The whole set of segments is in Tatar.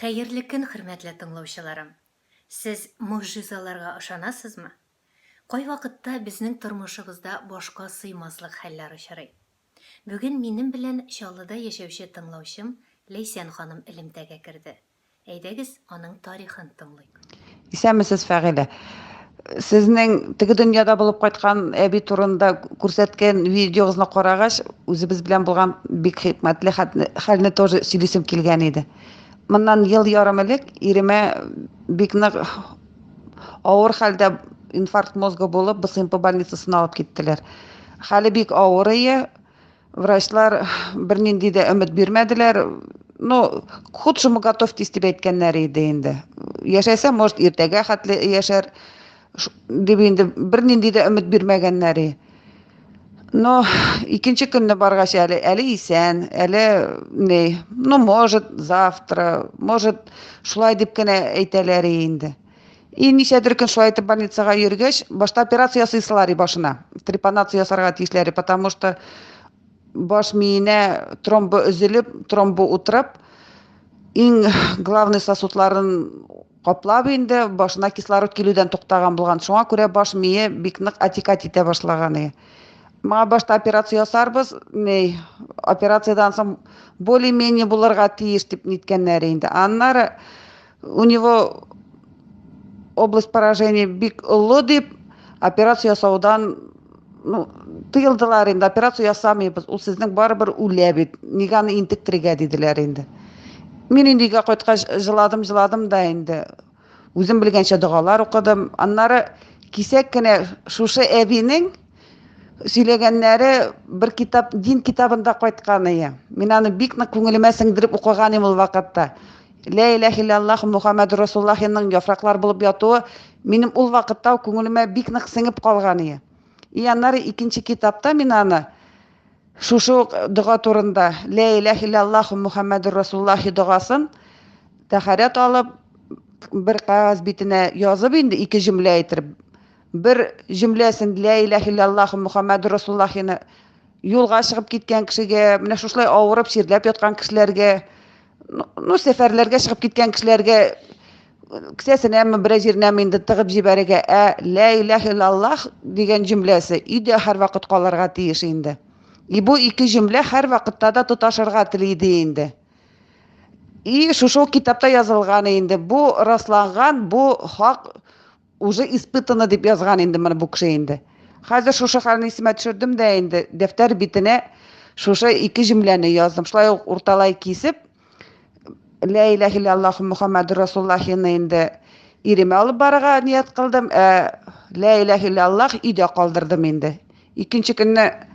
Хәерле көн, хөрмәтле тыңлаучыларым! Сез могҗизаларга ышанасызмы? Кайвакытта безнең тормышыбызда башка сыймаслык хәлләр очрый. Бүген минем белән Чаллыда яшәүче тыңлаучым Ләйсән ханым элемтәгә керде. Әйдәгез, аның тарихын тыңлыйк. Исәнмесез, Фәгыйлә. Сезнең теге дөньяда булып кайткан әби турында күрсәткән видеогызны карагач, үзебез белән булган бик хикмәтле хәлне тоже сөйлисем килгән иде. Моннан ел ярым элек иремә бик нык авыр хәлдә инфаркт мозга булып, БСМП больницасына алып киттеләр. Хәле бик авыр ие. Врачлар бернинди дә өмет бирмәделәр. Ну, к худшему готовьтесь дип әйткәннәр иде инде. Яшәсә, может, иртәгә хәтле яшәр дип инде бернинди дә өмет бирмәгәннәр. Но икенче көнне баргач әле, әле исән, әле ни, ну, может, завтра, может, шулай дип кенә әйтәләр инде. И ничәдер көн шулай итеп больницага йөргәч, башта операция ясыйсылар и башына. Трепанация ясарга тиешләр, потому что баш миенә тромбы өзелеп, тромбы утырып, иң главный сосудларын каплап инде башына кислород килүдән туктаган булган. Шуңа күрә баш мие бик нык отекать итә башлаган. Моңа башта операция ясарбыз, ни, операциядән соң более-менее булырга тиеш дип ниткәннәр инде. Аннары У него область поражения бик олы дип, операция ясаудан ну, тыелдылар инде, операция ясамыйбыз, ул сезнең барыбер үлә бит, нигә аны интектерергә диделәр инде. Мин инде өйгә кайткач җыладым, җыладым да инде. Үзем белгәнчә догалар укыдым. Аннары кисәк кенә шушы әбинең сөйләгәннәре бер китап, дин китабында кайткан ие. Мин аны бик нык күңелемә сеңдереп укыган идем ул вакытта. Лә иләһ илляллаһ Мухаммәдүр Расуллаһиның яфраклар булып ятуы минем ул вакытта ук күңелемә бик нык сеңеп калган ие. И аннары икенче китапта мин аны шушы ук дога турында Лә иләһ илляллаһ Мухаммәдүр Расуллаһи догасын тәһарәт алып бер кәгазь битенә язып инде ике җөмлә әйттереп бер җөмләсен Лә иләһ илляллаһ Мухаммәдүр Расуллаһины юлга чыгып киткән кешегә, менә шушылай авырып, чирләп яткан кешеләргә ну сәфәрләргә чыгып киткән кешеләргә кесәсенәме берәр җиренәме инде тыгып җибәрергә ә лә иләһ иллаллаһ дигән җөмләсе өйдә һәрвакыт калырга тиеш инде и бу ике җөмлә һәрвакытта да тоташырга тели иде инде и шушы ук китапта язылган инде бу расланган бу хак Уже испытано дип язган инде моны бу кеше инде. Хәзер шушы хәлне исемә төшердем дә инде дәфтәр битенә шушы ике җөмләне яздым. Шулай ук урталай кисеп, Лә иләһ илляллаһу Мухаммадур Расуллаһины инде иремә алып барырга ният кылдым, ә Лә иләһ илляллаһ өйдә калдырдым инде. Икенче көнне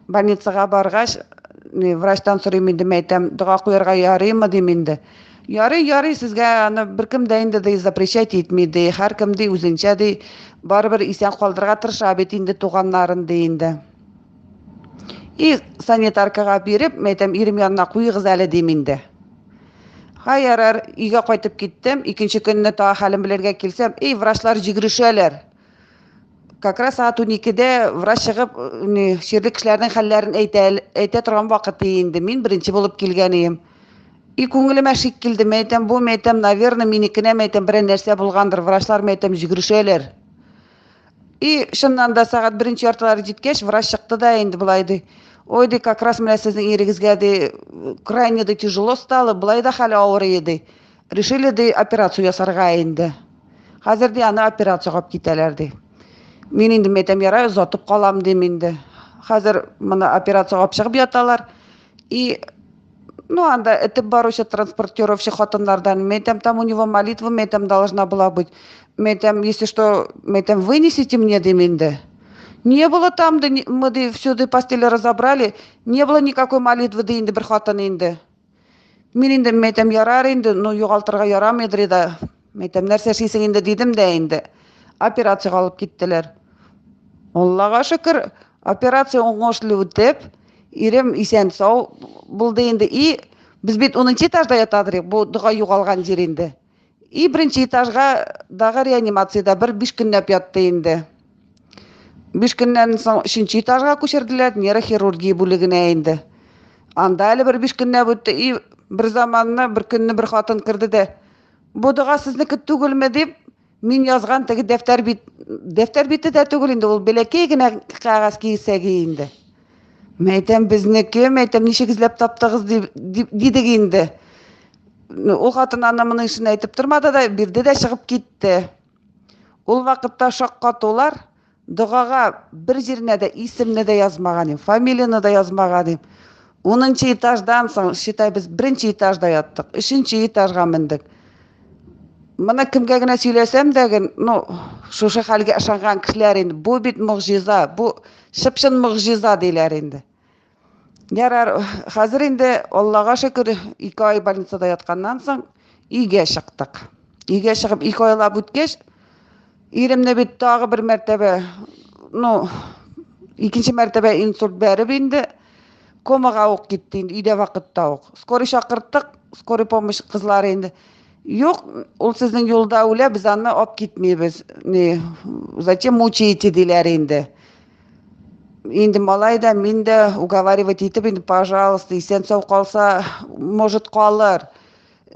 больницага баргач, врачтан сорыйм инде, мин әйтәм, дога куярга ярыймы дим инде. Ярый, ярый, сезгә аны беркем дә инде ди запрещать итми ди, һәркем ди үзенчә ди, барыбер исән калдырырга тырыша бит инде туганнарын ди инде. И санитаркага биреп, мин әйтәм, ирем янына куегыз әле дим инде. Һай, ярар, өйгә кайтып киттем. Икенче көнне тагы хәлен белергә килсәм, эй, врачлар йөгерешәләр. Как раз сәгать 12-дә врач чыгып, ни, чирле кешеләрнең хәлләрен әйтә, әйтә торган вакыт инде. Мин беренче булып килгән идем. И күңелемә шик килде. Мин әйтәм, бу, мин әйтәм, наверное, минекенә, мин әйтәм, берәр нәрсә булгандыр. Врачлар, мин әйтәм, йөгерешәләр. И чыннан да сәгать беренче яртылары җиткәч, врач чыкты да инде болай ди. Ой, ди, как раз менә сезнең ирегезгә ди, крайне ди тяжело стало, болай да хәле авыр иде ди. Решили ди операция ясарга инде. Хәзер ди аны операциягә алып китәләр ди. Мин инде мәйтәм ярай озатып калам дим инде. Хәзер моны операциягә алып чыгып яталар. И ну анда этеп баручы транспортировщик хатыннардан мәйтәм там у него молитва мәйтәм должна была быть. Мәйтәм если что мәйтәм вынесите мне дим инде. Не было там, да, мы ди, всю ди постели разобрали, не было никакой молитвы ди инде бер хатын инде. Мин инде мәйтәм, ярар инде, ну югалтырга ярамыйдыр да. Мәйтәм, нәрсә эшлисең инде дидем дә инде. Операциягә алып киттеләр. Аллага шөкер, операция уңышлы үтеп, ирем исән сау булды инде. И без бит 10 этажда ятадыр, бу дога югалган җир инде. И беренче этажга дагы реанимациядә бер 5 көнләп ятты инде. 5 көннән соң өченче этажга күчерделәр, нейрохирургия бүлегенә инде. Анда әле бер 5 көнләп үтте. И Бер заманны, бер көнне бер хатын керде дә, бу дога сезнеке түгелме дип, мин язган теге дәфтәр бит, дәфтәр бите дә түгел инде, ул бәләкәй генә кәгазь кисәге инде. Мәйтәм, безнеке, мәйтәм, ничек эзләп таптыгыз дип, дип дидек инде. Ул хатын аны моның өчен әйтеп тормады да, бирде дә чыгып китте. Ул вакытта шаккатулар, догага бер җиренә дә исемне дә язмаган идем, фамилияне дә язмаган идем. Унынчы этаждан соң, считай, без беренче этажда яттык, өченче этажга мендек. Моны кемгә генә сөйләсәм дә, ну, шушы хәлгә ышанган кешеләр инде, бу бит могҗиза, бу чып-чын могҗиза диләр инде. Ярар, хәзер инде Аллага шөкер, 2 ай больницада ятканнан соң өйгә чыктык. Өйгә чыгып 2 айлап үткәч, иремне бит тагы бер мәртәбә, ну, икенче мәртәбә инсульт бәреп инде, комага ук китте инде, өйдә вакытта ук. Скорый чакырттык, скорый помощь кызлары инде. Юк, ул сезнең юлда үлә, без аны алып китмибез. Не, зачем мучаете, диләр инде. Инде малай да, мин дә уговаривать итеп, инде, пожалуйста, исән сау калса, может, калыр.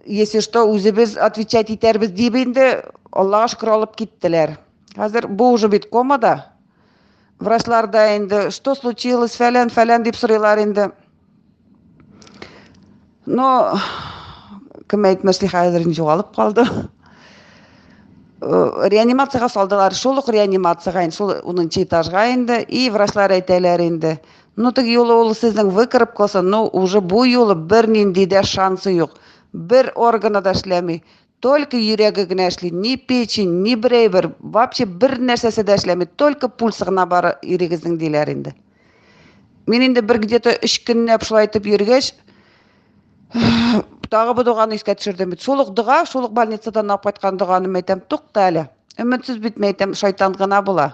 Если что, үзебез отвечать итәрбез дип инде, Аллага шөкер, алып киттеләр. Хәзер бу уже бит комада. Врачлар да инде, что случилось, фәлән, фәлән дип сорыйлар инде. Но, кем әйтмешли, хәзер инде югалып калды. Реанимациягә салдылар, шул ук реанимациягә инде, шул унынчы этажга инде, и врачлар әйтәләр инде. Ну, теге юлы ул сезнең выкарабкался, ну, уже бу юлы бернинди дә шансы юк. Бер органы да эшләми. Только йөрәге генә эшли, ни печень, ни бер әйбер, вообще бер нәрсәсе дә эшләми, только пульсы гына бар ирегезнең диләр инде. Мин инде бер где-то өч көнләп шулай итеп йөргәч, тагы бу доганы искә төшердем бит. Шул ук дога, шул ук больницадан алып кайткан доганы мәйтәм, тукта әле. Өметсез бит мәйтәм, шайтан гына була.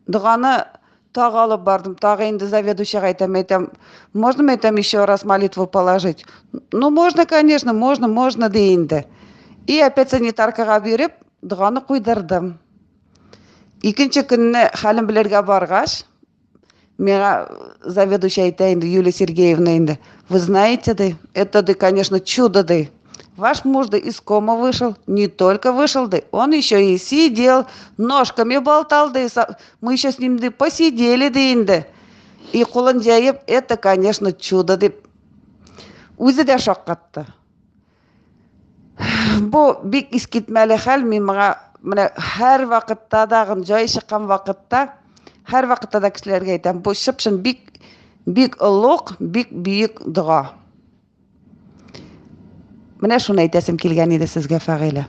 Доганы тагы алып бардым, тагы инде заведующийга әйтәм, әйтәм, можно, әйтәм, еще раз молитву положить? Ну, можно, конечно, можно, можно, ди инде. И опять санитаркага биреп, доганы куйдырдым. Икенче көнне хәлен белергә баргач, миңа заведующий әйтә инде, Юлия Сергеевна инде, вы знаете, ди, это, ди, конечно, чудо, ди. Ваш муж, да, из комы вышел, не только вышел, да, он еще и сидел, ножками болтал, да, и мы еще с ним, да, посидели, да, инде. И кулын җәеп, это, конечно, чудо, дип, үзе дә шаккатты. Бу бик искитмәле хәл, мин моңа менә һәр вакытта да, җай чыккан вакытта, һәр вакытта да кешеләргә әйтәм, бу чып-чын бик, бик олуг, бик бөек дога. Менә шуны әйтәсем килгән иде сезгә, Фәгыйлә.